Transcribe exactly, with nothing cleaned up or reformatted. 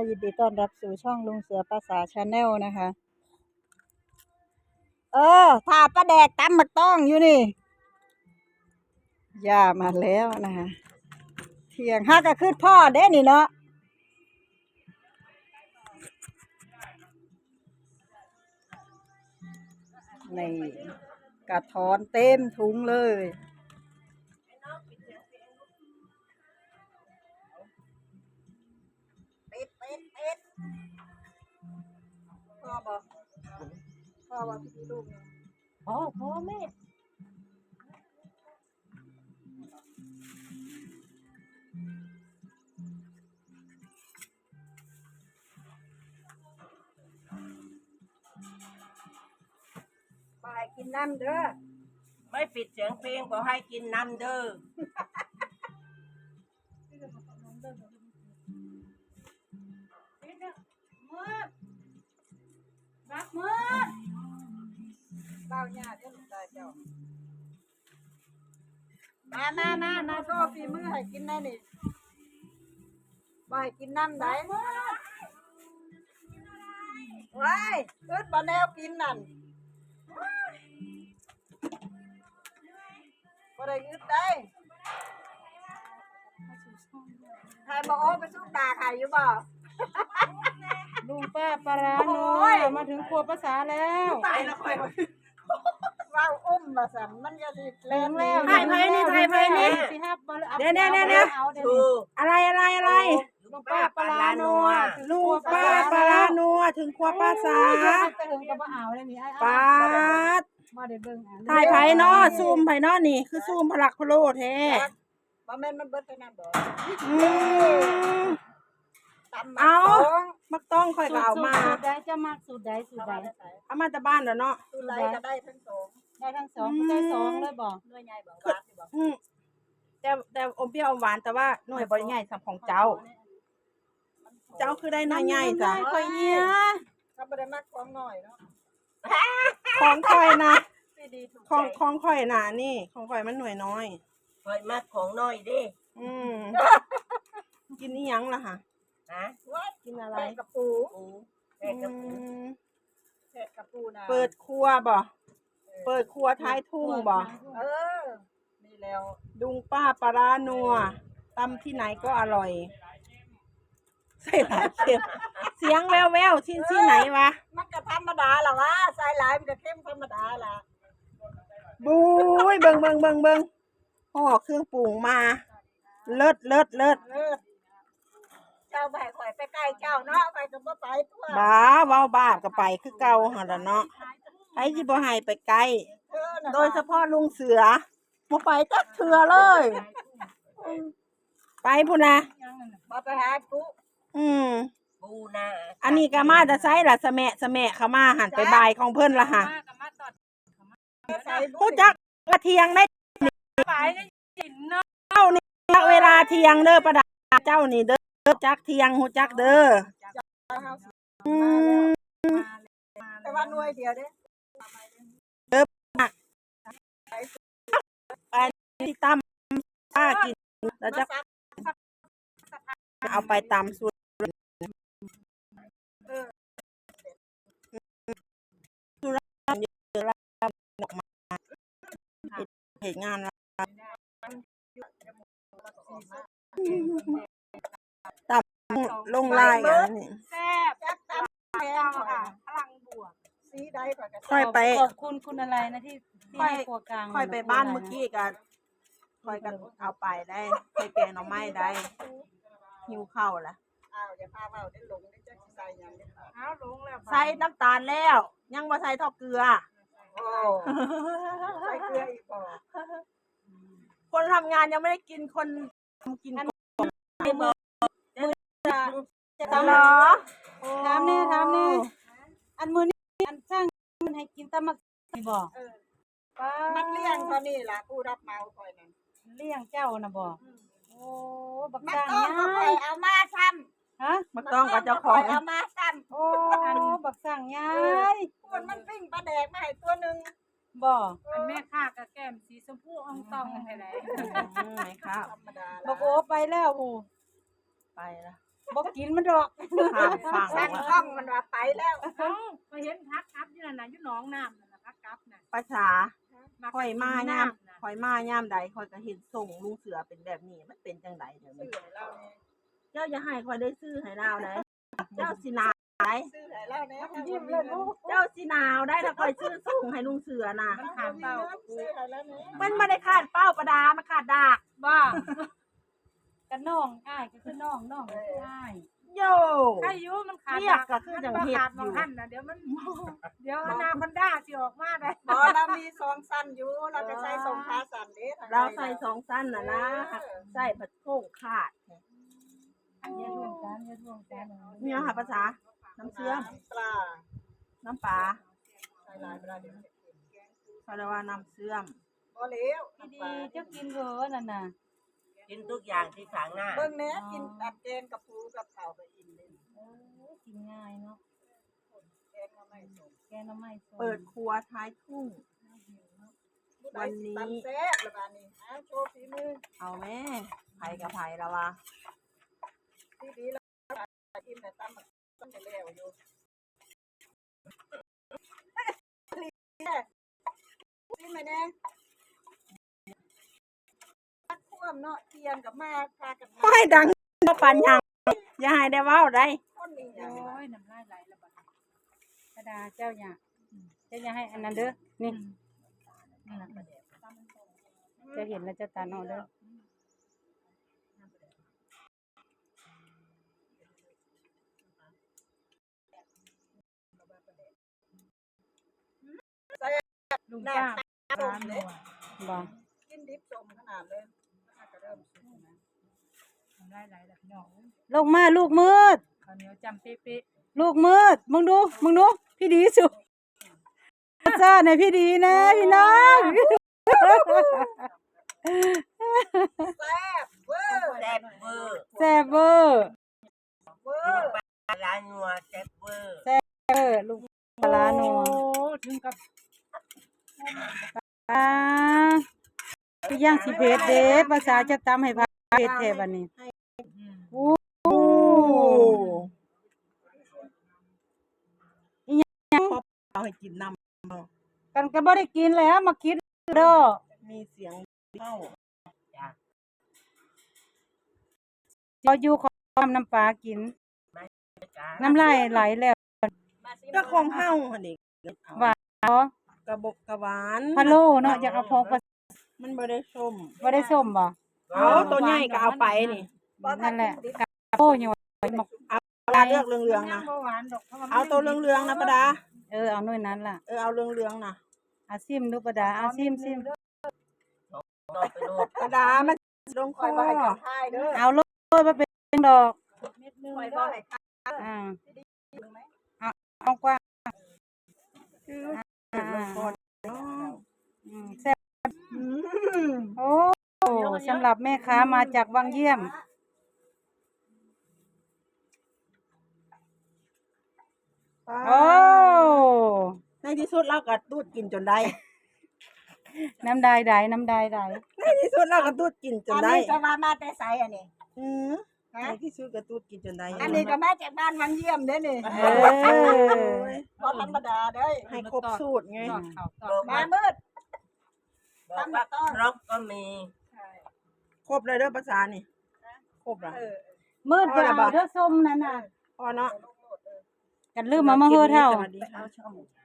ยินดีต้อนรับสู่ช่องลุงเสือภาษาแชนแนลนะคะ เออ ถ้าปลาแดกตำหมากต้องอยู่นี่ ย่ามาแล้วนะคะ เที่ยงห้าก็คือพ่อเด้นี่เนาะ นี่ กระท้อนเต็มถุงเลย ปิด ปิด ปิด พ่อบอก พ่อบอกพี่ลูก พ่อ พ่อแม่ บ่ให้กินน้ำเด้อ ไม่ปิดเสียงเพลง บ่ให้กินน้ำเด้อ มืด บักมืด เบาหญ้าเด้อลูกตาเจ้า มา มา มา มาโชว์ฝีมือให้กินได้นี่ บ่ให้กินน้ำใด ว้าย อึดบ่แนวกินนั่น บ่ได้อึดได้ ใครบอกโอ้ไปสู้ตาใครอยู่บ่ ลุงป้าปลาร้านัว โอ้ย มาถึงครัวป้าสาแล้ว ตายแล้วค่อย เว้าอุ้มว่าซั่น มันอย่าสิแล่น ถึงแล้ว ถ่ายไผนี่ ถ่ายไผนี่ สิฮับบ่ เดี๋ยวๆๆๆ เอาเดี๋ยวนี้ อะไร อะไร อะไร ลุงป้าปลาร้านัว ลุงป้าปลาร้านัว ถึงครัวป้าสา จะถึงกับบ่เอาเลยนี่ อ้าย ปาด บ่ได้เบิ่งอัน ถ่ายไผเนาะ ซูมไผเนาะนี่ คือซูมพลักพะโล้แท้ บ่แม่นมันเบิดเท่านั้นบ่ อืม ตำหมาก เอ้า ต้อง หมากต้องข่อยก็เอามา สูตร สูตรใด เจ้ามักสูตรใด สูตรใด เอามาแต่บ้านแล้วเนาะ สูตรใดก็ได้ทั้งสอง ได้ทั้งสอง อืม ได้สองเลยบ่ หน่วยใหญ่บ่ คือ หวานอยู่บ่ อืม แต่ แต่อมเปรี้ยวอมหวาน แต่ว่าหน่วยบ่ใหญ่ส่ำของเจ้า เจ้าคือได้หน่วยใหญ่จ้ะ ข่อยเหี่ย ถ้าบ่ได้มักของน้อยเนาะ ของข่อยนะ สิดีถูกใจ ของ ของข่อยนะนี่ ของข่อยมันหน่วยน้อย ข่อยมักของน้อยเด้ อืม กินอีหยังล่ะคะ ฮะ กินอะไร แกงกะปู ปู แกงกะปู อืม แกงกะปูนะ เปิดครัวบ่ เออ เปิดครัวท้ายทุ่งบ่ เออ นี่แล้ว ลุงป้าปลาร้านัว ตำที่ไหนก็อร่อย ใส่หลายเค็ม เสียงแว่วๆ ที่ ที่ไหนวะ มันก็ธรรมดาล่ะวะ ใส่หลายมันก็เค็มธรรมดาล่ะ บุ้ย เบิ่ง เบิ่ง เบิ่ง เบิ่ง ห่อเครื่องปรุงมา เลิศ เลิศ เลิศ เออ เจ้าบ่ให้ข่อยไปใกล้เจ้าเนาะ ข่อยก็บ่ไปตัว บ้า เว้าบ้าก็ไปคือเก่าหั่นล่ะเนาะ ไผสิบ่ให้ไปใกล้ เออ นั่นล่ะ โดยเฉพาะลุงเสือ บ่ไปจักเทื่อเลย ไปพุ้นนะ บ่ไปหาปู อืม ปูนา อันนี้ก็มาแต่ไสล่ะ สะแมะ สะแมะเข้ามาหั่น ไปบ่ายของเพิ่นล่ะหั่น ฮู้จักว่าเที่ยงได้ บ่ายได้กินเนาะ เจ้านี่จักเวลาเที่ยงเด้อ ป้าดา เจ้านี่เด้อ จักเที่ยงฮู้จักเด้อ อืม แต่ว่าหน่วยเดียวเด้ เด้อ ไปที่ตำป้ากิน แล้วจะเอาไปตำสุด เออ สุราษฎร์เยอะแล้ว ออกมา เหตุงานแล้ว ตำลงลายอันนี้ แซ่บ แซ่บตำแตงค่ะ พลังบวก สีใดก่อนก็แซ่บ ค่อยไป ขอบคุณคุณอะไรนะที่ ที่ ค่อย ให้ครัวกลาง ค่อยไปบ้านเมื่อกี้ก็ ค่อยก็เอาไปได้ ไปแกงหน่อไม้ได้ หิวข้าวละ อ้าว อย่าพาเว้าได้หลงได้จักสิใส่หยังเด้อ อ้าว หลงแล้ว ใส่น้ำตาลแล้ว ยังบ่ใส่เท่าเกลือ โอ้ ใส่เกลืออีกบ่ คนทำงานยังไม่ได้กิน คนทำกิน อัน ก่อน มื้อ มื้อจะ จะตำ เหรอ ถามแน่ ถามแน่ อันมื้อนี้อันช่างมันให้กินตำหมากนี่บ่ เออ ป๊าด มันเลี้ยงเท่านี้ล่ะ ผู้รับเหมาคอยนั่น เลี้ยงเจ้าน่ะบ่ อืม โอ้ บัก มัน ช่าง ต้อง ใหญ่ ก็คอยเอามาซ้ำ ฮะ มันต้องก็เจ้าของ มันต้องก็คอยเอามาซ้ำ โอ้ บักช่างใหญ่ เออ พวกมันปิ้งปลาแดกมาให้ตัวหนึ่ง บ่ อันแม่ค้าก็แก้มสีชมพูอ่องตองให้ไหน อืม แม่ค้า ธรรมดาละ บักโอไปแล้ว โอ้ ไปละ บ่กินมันดอก ข้ามฝั่ง สั่งกล้องมันว่าไปแล้ว เอ้า ข้อยเห็นผักกับอยู่นั่นน่ะ อยู่หนองน้ำนั่นน่ะ ผักกับน่ะ ภาษา มัก ข้อยมายาม กินน้ำน่ะ ข้อยมายามใด ข้อยก็เห็นส่งลุงเสือเป็นแบบนี้ มันเป็นจังใดเดี๋ยวนี้ ซื้อให้เราแหน่ เจ้าอย่าให้ข้อยได้ซื้อให้ลาวได้ เจ้าสิหนาวได้ ซื้อให้เราแหน่ ยิ้มเลยลูก เจ้าสิหนาวได้ ถ้าข้อยซื้อส่งให้ลุงเสือน่ะ มันขาดเป้า ซื้อให้เราแหน่ มันบ่ได้ขาดเป้าประดา มันขาดดาก บ่ กะน้องอ้ายก็คือน้อง น้องก็คืออ้าย โย่ ใครอยู่มันขาด เรียกก็คือจังเฮ็ดอยู่ มันบ่ขาดหม่องหั่นน่ะ เดี๋ยวมัน เดี๋ยวอนาคอนดาสิออกมาได้ บ่ เรามีสองสั้นอยู่ เราจะใส่สองขาสั้นเด้ เราใส่สองสั้นน่ะนะ เออ ใส่ผัดโค้งขาด อย่าทวงกัน อย่าทวงกัน มีหยังคะภาษา น้ำเชื่อม น้ำปลา น้ำปลา ใส่หลายบ่ได้เดี๋ยวมันจะเค็ม เขาเรียกว่าน้ำเชื่อม บ่แล้ว พี่ดี น้ำปลา เจ้ากินเถอะนั่นน่ะ กินทุกอย่างที่ขวางหน้า เบิ่งแหน่ อ๋อ กินอันแกงกับปูกับข้าวก็อิ่มเลย เออ กินง่ายเนาะ แกงหน่อไม้ส้ม แกงหน่อไม้ส้ม เปิดครัวท้ายทุ่ง วันนี้ ตำแซ่บละบาดนี้ อ่ะ โชว์ฝีมือ เอาแม่ ไผกับไผละวะ พี่ดีแล้ว กินแต่ตำบักหุ่งแล้วอยู่ ซิมให้แหน่ พักคว่ำเนาะ เที่ยงกับมา พากันมา โอ้ย ดังบ่ปานหยัง อย่าให้ได้เว้าได้ คนนี้นะ โอ้ย น้ำลายไหลแล้วบัดนี้ กระดาเจ้าอย่า เจ้าอย่าให้อันนั้นเด้อ นี่ อืม นั่นน่ะ เจ้าเห็นแล้วเจ้าตาเนาะเด้อ ลุงป้า ร้านหนวด บ่ กินดิบส้มขนาดเลย มันก็เริ่มสุกนะ ทำได้หลายแบบเนาะ ลงมาลูกมืด ข้าวเหนียวจำเป๊ะๆ ลูกมืด มึงดู มึงดู พี่ดีสุด เจ้าในพี่ดีนะ พี่น้อง แซ่บเวอร์ แซ่บเวอร์ แซ่บเวอร์ เวอร์ ปลาร้านัวแซ่บเวอร์ แซ่บเวอร์ ลูกปลาร้านัว โอ้ ถึงกับ อ่า คือย่างสิเผ็ดเด้ ภาษาจะตำให้ผัดเผ็ดแท้บัดนี้ อืม โอ้ เอาให้กินน้ำบ่ กันก็บ่ได้กินแล้ว มาคิดเด้อ มีเสียงเข้า จ้ะ บ่อยู่ขอน้ำปลากิน น้ำลายไหลแล้ว ก็ของเฮาหั่นเด้ หวานบ่ กะบ่ กะหวาน พะโล้เนาะ อยากเอาพอก มันบ่ได้ส้ม บ่ได้ส้มบ่ เอาตัวใหญ่ก็เอาไปนี่ นั่นแหละ กะโอ้ย เอา ปลาเลือกเหลืองๆนะ ยังบ่หวานดอก เพราะว่ามัน เอาตัวเหลืองๆนะป้าดา เออ เอาหน่วยนั้นล่ะ เออ เอาเหลืองๆนะ เอาซิมดูป้าดา เอาซิมซิม ป้าดา มันลงคอ เอาโลด บ่เป็นดอก เม็ดหนึ่ง อ่า เอา เอากว้าง คือ อ่า ลงคอเนาะ อืม แซ่บ อืม โอ้ สำหรับแม่ค้ามาจากวังเยี่ยม โอ้ ในที่สุดเราก็ตูดกินจนได้ น้ำลายไหล น้ำลายไหล ในที่สุดเราก็ตูดกินจนได้ อันนี้จะว่ามาแต่ไสอันนี้ อืม ฮะ ในที่สุดก็ตูดกินจนได้ อันนี้ก็มาจากบ้านวังเยี่ยมเด้นี่ เออ บ่ธรรมดาเด้ ให้ครบสูตรไง มามืด บอกว่าครกก็มี ครบเลยเด้อภาษานี่ ครบละ เออ มืด พอแล้วบ่ เด้อส้มนั่นน่ะ พอเนาะ กันลืมมา มาเฮือเฒ่า สวัสดีค่ะ